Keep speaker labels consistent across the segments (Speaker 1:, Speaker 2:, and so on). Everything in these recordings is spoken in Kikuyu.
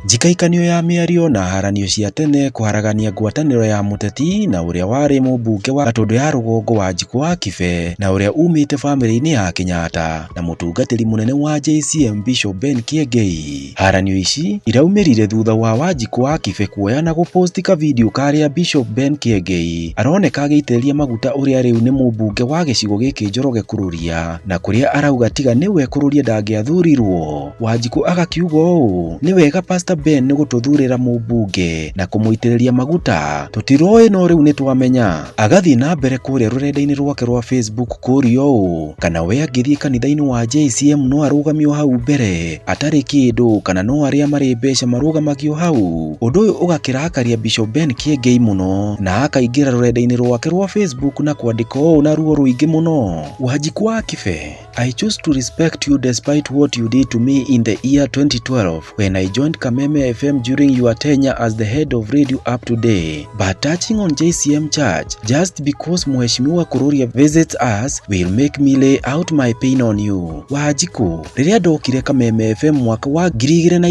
Speaker 1: Njikaikanio ya mĩario na haranio cia tene kũharagania ngwatanĩro ya mũteti na ũrĩa warĩ mũmbunge wa Gatũndũ ya rũgongo Wanjikũ wa Kibe na ũrĩa umĩte bamĩrĩ-inĩ ya Kenyatta na mũtungatĩri mũnene wa JCM Bishop Ben Kiengei. Haranio ici iraumĩrire thutha wa Wanjikũ wa Kibe kuoya na gũposti kavidio karĩa Bishop Ben Kiengei aroneka agĩitĩrĩria maguta ũrĩa rĩu nĩ mũmbunge wa gĩcigo gĩkĩ Njoroge Kururia na kũrĩa arauga tiga nĩwe Kururia ndangĩathurirwo. Wanjikũ agakiuga ũũ, nĩ wega Pastor Ben nĩ gũtũthurĩra mũmbunge na kũmũitĩrĩria maguta, tũtiroĩ no rĩu nĩ twamenya. Agathiĩ na mbere kũrĩa rũrenda-inĩ rwake rwa Facebook kũria ũũ, kana we angĩthiĩ kanitha-inĩ wa JCM no arũgamio hau mbere atarĩ kĩndũ kana no arĩa marĩ mbeca marũgamagio hau. Ũndũ ũyũ ũgakĩrakaria Bishop Ben Kiengei mũno na akaingĩra rũrenda-inĩ rwake rwa Facebook na kwandĩka ũũ na ruo rũingĩ mũno, Wanjikũ wa Kibe, I choose to respect you despite what you did to me in the year 2012 when I joined Kameme FM during your tenure as the head of radio up to date. But touching on JCM Church, just because Mheshimiwa Kururia visits us will make me lay out my pain on you. Wanjikũ, rĩrĩa ndokire Kameme FM mwaka wa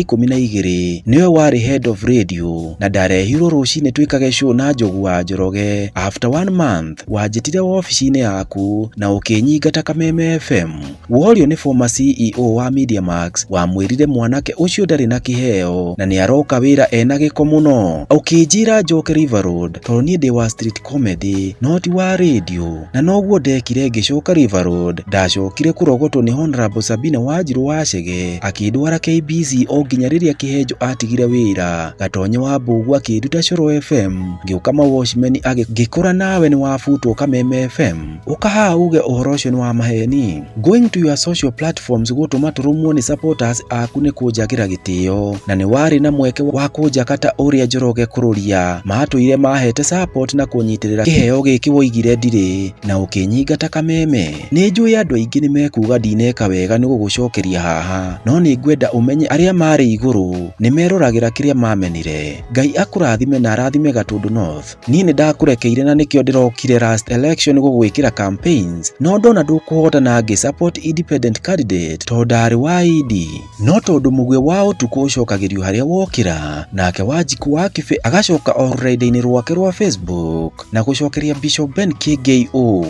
Speaker 1: 2012, nĩwe warĩ head of radio na ndarehirwo rũcinĩ twĩkage show na Njogu wa Njoroge. After one month, wanjĩtire wobici-inĩ yaku na ũkĩnyingata Kameme FM. Worio nĩ former CEO wa Mediamax wamwĩrire mwanake ũcio ndarĩ na kĩheo na nĩ aroka wĩra ena gĩko mũno. Ũkĩnjĩra njoke River Road tondũ niĩ ndĩ wa street comedy no ti wa radio, na noguo ndekire ngĩcoka River Road. Ndacokire kũrogotwo nĩ Honorable Sabina Wanjirũ wa Chege akĩndwara KBC o nginya rĩrĩa Kĩhenjo atigire wĩra. Gatonye wa Mbũgũ akĩnduta Coro FM ngĩũka Mawatchmen ngĩkora nawe nĩ wabutwo Kameme FM. Ũka haha uge ũhoro ũcio nĩ wa maheni. Going to your social platforms gũtũma tũrũmwo nĩ supporters aku nĩ kũnjagĩra gĩtĩo na nĩ warĩ na mweke wa kũnjaka ta ũrĩa Njoroge Kururia matũire mahete support na kũnyitĩrĩra kĩheo gĩkĩ woigire ndirĩ na ũkĩnyingata Kameme. Nĩ njũĩ andũ aingĩ nĩ mekuga ndineka wega nĩ gũgũcokeria haha, no nĩ ngwenda ũmenye arĩa marĩ igũrũ nĩ meroragĩra kĩrĩa mamenire. Ngai akũrathime na arathime Gatũndũ North. Niĩ nĩ ndakũrekeire na nĩkĩo ndĩrokire last election gũgwĩkĩra campaigns, no ndona ndũkũhota na ngĩ support independent candidate tondũ ndarĩ wa ID. No tondũ mũgwe wa ũtukũ ũcokagĩrio harĩa wokĩra, nake Wanjikũ wa Kibe agacoka o rũrenda-inĩ rwake rwa Facebook na gũcokeria Bishop Ben Kiengei ũũ,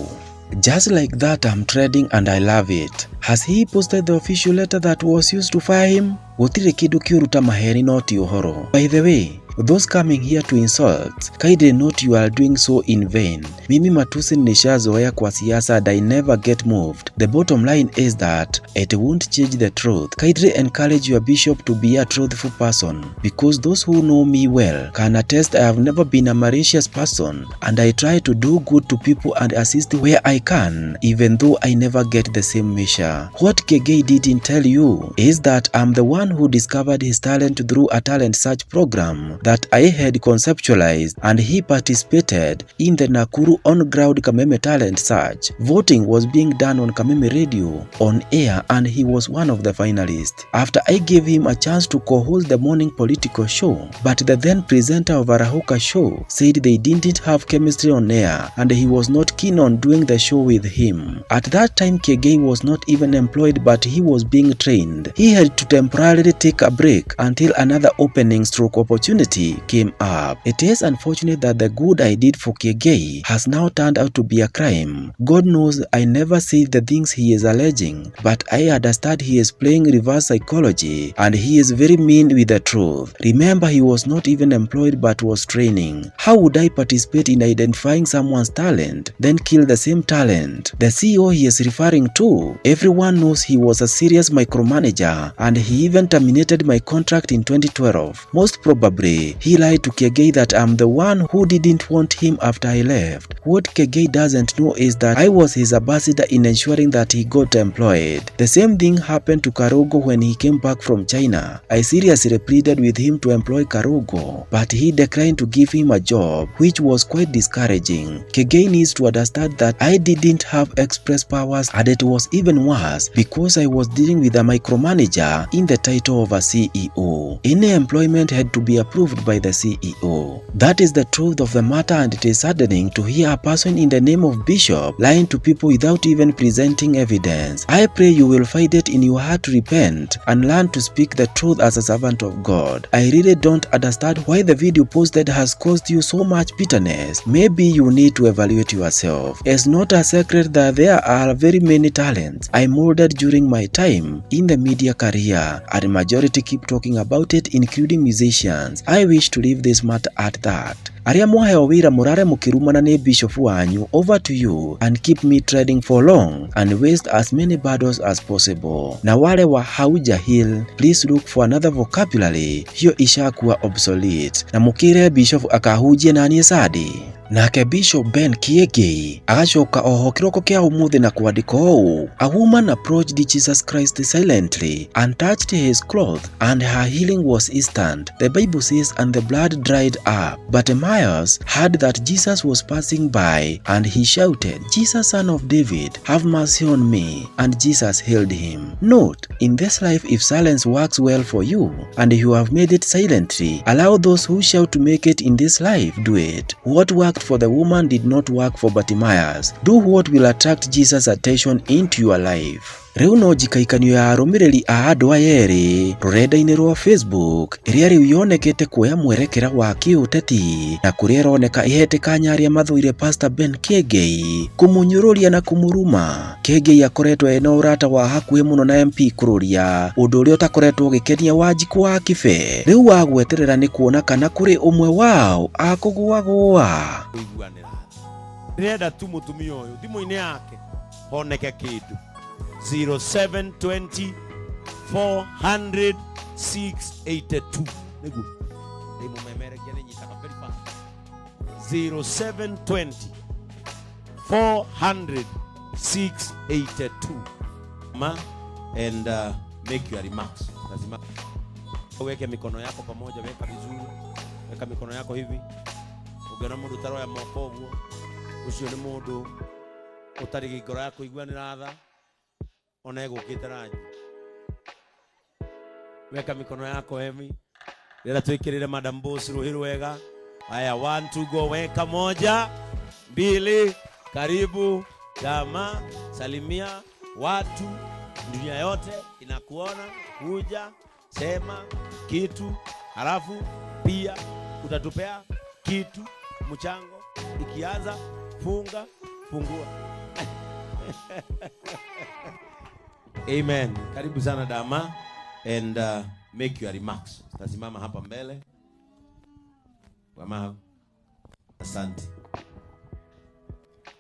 Speaker 1: Just like that I'm trending and I love it. Has he posted the official letter that was used to fire him? Gũtirĩ kĩndũ kĩũru ta maheni no ti ũhoro. By the way, those coming here to insult, kindly note you are doing so in vain. Mimi matusi nishazoea kwa siasa and I never get moved. The bottom line is that it won't change the truth. Kindly encourage your bishop to be a truthful person, because those who know me well can attest I have never been a malicious person and I try to do good to people and assist where I can, even though I never get the same measure. What Kiengei didn't tell you is that I'm the one who discovered his talent through a talent search program that I had conceptualized, and he participated in the Nakuru on-ground Kameme talent search. Voting was being done on Kameme Radio on air and he was one of the finalists. After I gave him a chance to co-host the morning political show, but the then presenter of Arahuka show said they didn't have chemistry on air and he was not keen on doing the show with him. At that time, Kiengei was not even employed, but he was being trained. He had to temporarily take a break until another opening stroke opportunity came up. It is unfortunate that the good I did for Kiengei has now turned out to be a crime. God knows I never said the things he is alleging, but I understand he is playing reverse psychology and he is very mean with the truth. Remember, he was not even employed but was training. How would I participate in identifying someone's talent, then kill the same talent? The CEO he is referring to, everyone knows he was a serious micromanager and he even terminated my contract in 2012. Most probably, he lied to Kiengei that I'm the one who didn't want him after I left. What Kiengei doesn't know is that I was his ambassador in ensuring that he got employed. The same thing happened to Karugo when he came back from China. I seriously pleaded with him to employ Karugo, but he declined to give him a job, which was quite discouraging. Kiengei needs to understand that I didn't have express powers, and it was even worse because I was dealing with a micromanager in the title of a CEO. Any employment had to be approved approved by the CEO. That is the truth of the matter, and it is saddening to hear a person in the name of Bishop lying to people without even presenting evidence. I pray you will find it in your heart to repent and learn to speak the truth as a servant of God. I really don't understand why the video posted has caused you so much bitterness. Maybe you need to evaluate yourself. It's not a secret that there are very many talents I molded during my time in the media career, and majority keep talking about it, including musicians. I wish to leave this matter at that. Arĩa mwaheo wĩra mũrare mũkĩrumana nĩ bishop wanyu, over to you, and keep me trading for long and waste as many battles as possible. Na wale wa hauja heal, please look for another vocabulary, hiyo ishakuwa obsolete. Na mũkĩre bishop akahunjie naniĩ Sunday. Nake Bishop Ben Kiengei agacoka oho kĩroko kĩa ũmũthĩ na kwandĩka ũũ: "A woman approached Jesus Christ silently and touched his cloth, and her healing was instant. The Bible says, and the blood dried up. Bartimaeus heard that Jesus was passing by, and he shouted, 'Jesus, Son of David, have mercy on me.' And Jesus healed him." Note, in this life, if silence works well for you and you have made it silently, allow those who shout to make it in this life do it. What worked for the woman did not work for Bartimaeus. Do what will attract Jesus' attention into your life. Rĩu no njikaikanio ya arũmĩrĩri a andũ aya erĩ rũrenda-inĩ rwa Facebook ĩrĩa rĩu yonekete kuoya mwerekera wa kĩũteti na kũrĩa ĩroneka ĩhete kanya arĩa mathũire Pastor Ben Kiengei kũmũnyũrũria na kũmũruma. Kiengei akoretwo ena ũrata wa hakuhĩ mũno na MP Kururia, ũndũ ũrĩa ũtakoretwo ũgĩkenia Wanjikũ wa Kibe. Rĩu wa gweterera nĩ kuona kana kũrĩ ũmwe wao akũgũagũa.
Speaker 2: Kũiguanĩra ndĩrenda tu mũtumia ũyũ thimũ-inĩ yake honeke kĩndũ 0720 400 682 nĩguo ndĩmũmemerekia nĩ nyitaga very fast. 0720 400 682 ma and make your remarks. Lazima uweke mikono yako pamoja, weka vizuri, weka mikono yako hivi. Ũngĩona mũndũ ũtaroya moko ũguo, ũcio nĩ mũndũ ũtarĩ ngoro ya kũiguanĩra tha ona egũkĩte rangi. Weka mikono yako hivi rĩrĩa twĩkĩrĩre Madam Boss rũhĩ rwega. Haya, one, two, go. Weka moja, mbili, karibu jamaa, salimia watu, dunia yote inakuona. Kuja sema kitu, halafu pia utatupea kitu, mchango ikianza, funga, fungua. Amen. Karibu sana dama and make your remarks. Tasimama hapa mbele. Mama, asante.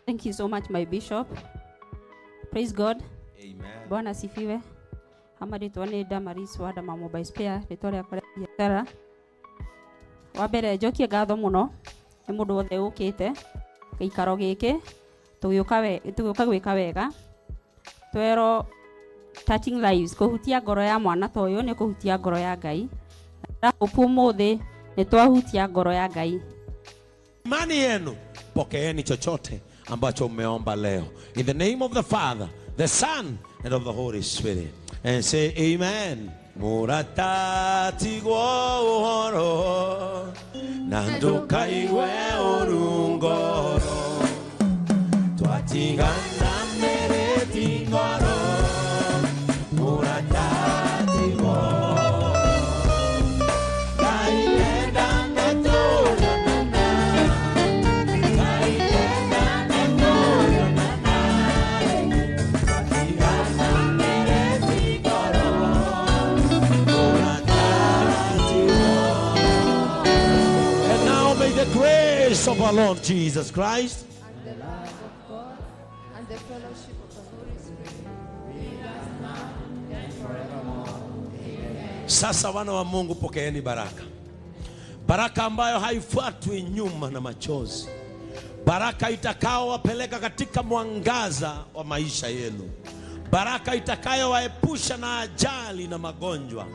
Speaker 3: Thank you so much, my bishop. Praise God.
Speaker 2: Amen.
Speaker 3: Bwana asifiwe. Ama rĩtwa nĩ Damaris wa Dama Mobile Spare, rĩtwa rĩakwa rĩa biacara. Wa mbere njokie ngatho mũno nĩ mũndũ wothe ũkĩte gĩikaro gĩkĩ tũgĩũka gwĩka wega. Twerwo touching lives, kũhutia ngoro ya mwana ta ũyũ nĩ kũhutia ngoro ya Ngai. Na hope ũmũthĩ nĩ twahutia ngoro ya Ngai.
Speaker 2: Imani yenu, pokeeni chochote ambacho mmeomba leo. In the name of the Father, the Son, and of the Holy Spirit. And say amen. Mũratatigwo ũhoro na ndũkaigue ũru ngoro twatigana mereti ngoro mũratatigwo Ngai enda nĩtũrionana Ngai enda nĩtũrionana twatigana mereti ngoro mũratatigwo. And now may the grace of our Lord Jesus Christ
Speaker 4: and the love of God and the fellowship of the Holy Spirit be with us now and forevermore. Amen.
Speaker 2: Sasa wana wa Mungu, pokeeni baraka, baraka ambayo haifuatwi nyuma na machozi, baraka itakaowapeleka katika mwangaza wa maisha yenu, baraka itakayowaepusha na ajali na magonjwa,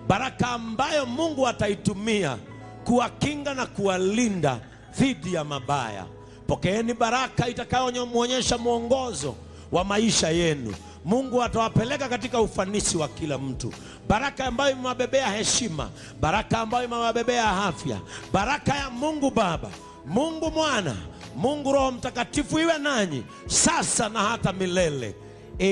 Speaker 2: baraka ambayo Mungu ataitumia kuwakinga na kuwalinda dhidi ya mabaya. Pokeeni baraka itakayomwonyesha mwongozo wa maisha yenu. Mungu atawapeleka katika ufanisi wa kila mtu. Baraka ambayo imewabebea heshima, baraka ambayo imewabebea afya, baraka ya Mungu Baba, Mungu Mwana, Mungu Roho Mtakatifu iwe nanyi sasa na hata milele.